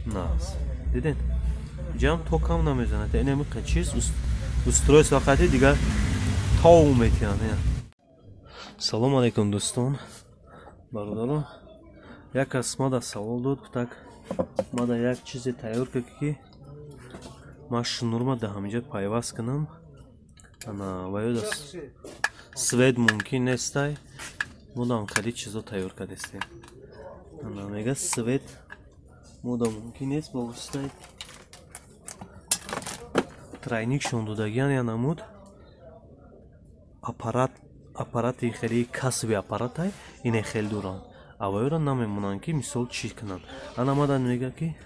Нас. Диден? Ҷам токам намезанад. Ин ҳамин чиз устройство қати дигар тов метиҳанд. Салом алейкум дӯстон, бародарон. Як кас мада савол дод, гуфтак мада як чизе тайёр кард, ки ман шнурма да ҳаминҷа пайваст кунам. Ана ваёда свет мумкин нестай. Модам хеле чизо тайёр кардестем. Ана мега свет мода мумкин нест бо воситаи тройникшон додагиан я намуд аппарати хеле касби аппаратай ине хел доранд. Аваёра намемонанд ки мисол чӣ кунанд. Ана мада мега ки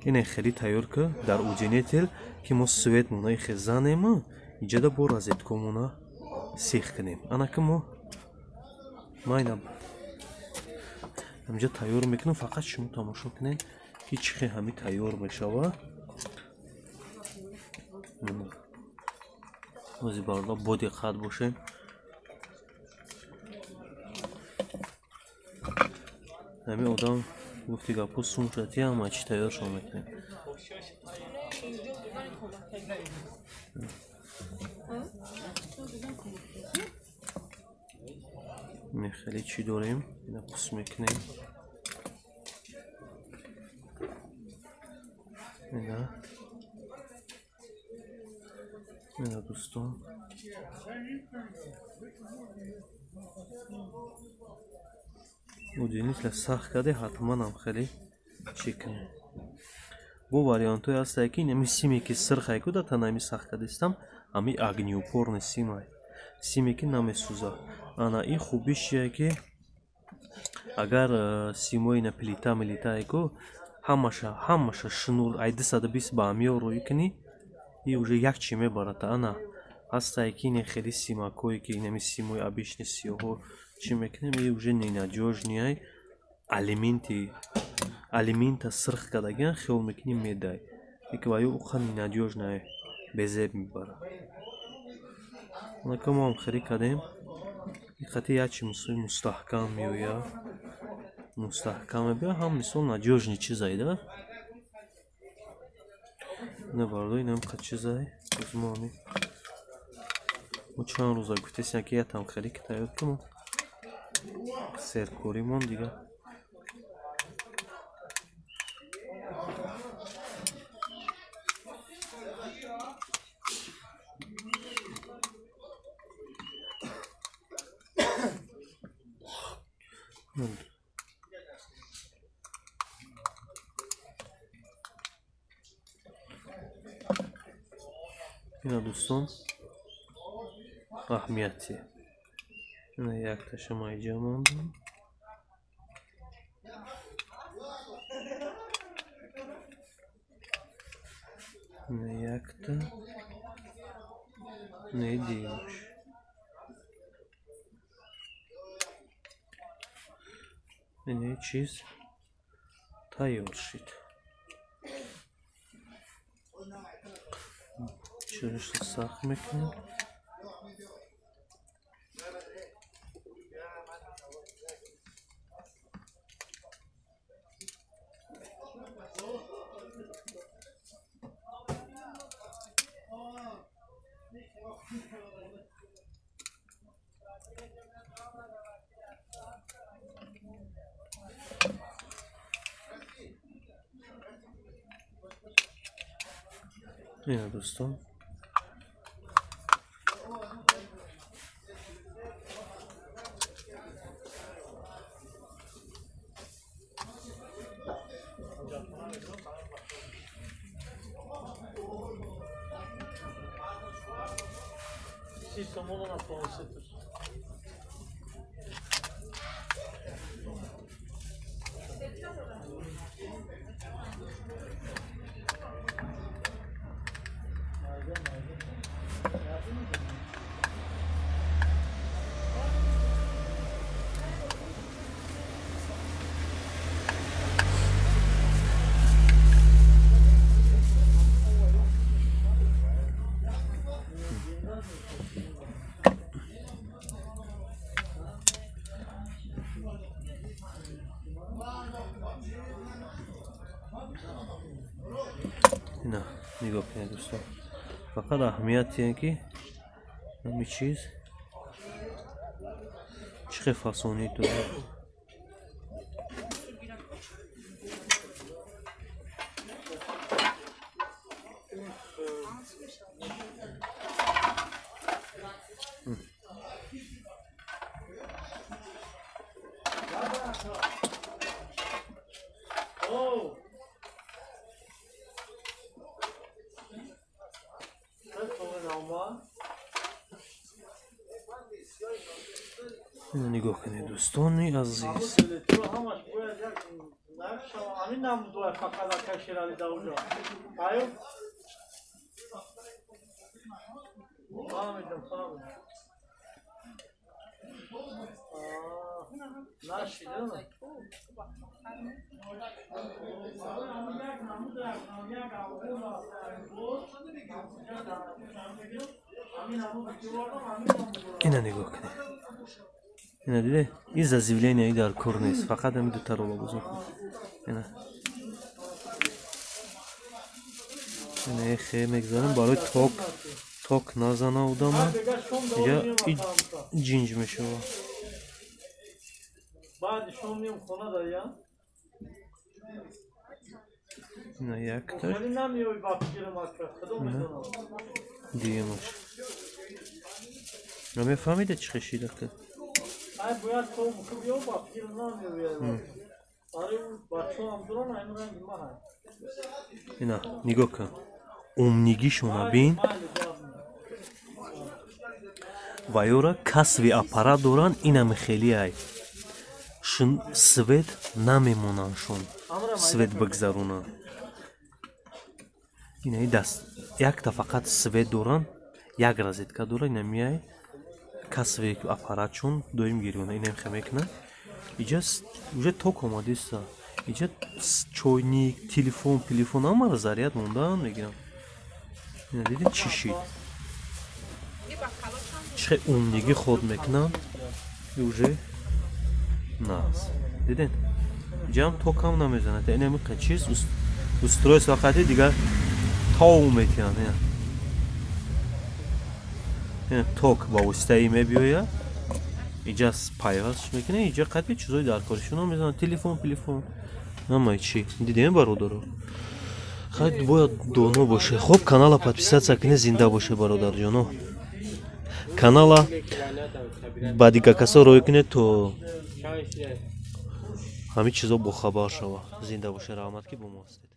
ине хеле тайёр ка дар удлинитель ки мо свет мона ихе занем, иҷода бо розеткомона сех кунем. Ана ки мо майна ҳаминҷа тайёр мекунем, фақат шумо тамошо кунед ки чӣ хел ҳами тайёр мешавад. Ози бародар бо диққат бошем. Ҳамин одам гуфти гапҳо сум шуд, ти ҳама чӣ тайёршон мекунем. Хеле чӣ дорем, ина пус мекунем. Ина ина дӯстон, удлинителя сахт карде, ҳатманам хеле чӣ кунем. Бо вариантҳое ҳастае ки инами симе ки сирхае ку дар танами сахт кардистам, ҳами огнеупорный симай, симе ки намесӯзад. Ана ин хубиш чие ки агар симои на плита милитае ку ҳамаша шнур ай 220 ба ҳамиё рӯй кунӣ, и уже як чи мебарад. Ана ҳастае ки ине хеле симакое ки инами симои обычный сиёҳо чӣ мекунем, и уже ненадёжный алюминта сирх кардагиан хиёл мекунӣ медай, ки ва ё уқа ненадёжный безеб мебарад. Онака мо ҳам хеле кардем, қати як чи мисоли мустаҳкам меояд, мустаҳкам мебиёяд, ҳам мисол надёжный чизай да. Ина бародар, инам қад чизай. Мо ҳами мо чанд рӯза гуфтесем ки ятам хеле ки тайёр кунам серкоримон дигар. Ина дӯстон, аҳамияти ина якташа ма иҷа мондам. Ина якта, ина дуюмаш. Ина чиз тайёр шид. Чиришро сахт мекунем. Ина дӯстон, Ина нигоҳ кунед дӯстон, фақат аҳамияте ки ҳамин чиз чӣ хел фасонӣ дорад. Нигоҳ кунед дӯстони азиз. Ина нигоҳ кунед. Ина диде, ин зазивление дар кор нест, фақат ҳамин дута рола бозор. Ина ина хе мегзарем барои ток назана одама. Иҷа ҷинҷ мешава. Ина якта. Дуюмаш. Намефаҳмиде чӣ хешида ки? Ина нигоҳ кун, умнигишона бин. Ва ёра касви аппарат доранд, инами хеле ай шун свет намемонанд, шун свет бигзаронанд. Инаи даст якта фақат свет доранд, як розетка дорад, ина миай касви аппаратшон доим гирёна, инам хе мекунад. Иҷа уже ток омадиста, иҷа чойник, телефон, телефон ҳамаро заряд мондан мегирам. Ина дидед чӣ шид, чӣ хел умнигӣ ход мекунанд, уже нас дидед. Иҷаам токам намезанад, инами чиз устройство қати дигар тов метиҳанд. Ток ба воситаи мебиёяд, иҷа пайвастш мекунад, иҷа қати чизои даркоришона мезанад, телефон, телефон ҳамаи чӣ. Дидем бародаро, хайр бояд доно боше. Хоб, канала подписаться кунед, зинда боше бародарҷоно. Канала ба дигар касо рой кунед, то ҳамин чизо бохабар шава. Зинда боше, раҳмат ки бо мо ҳастед.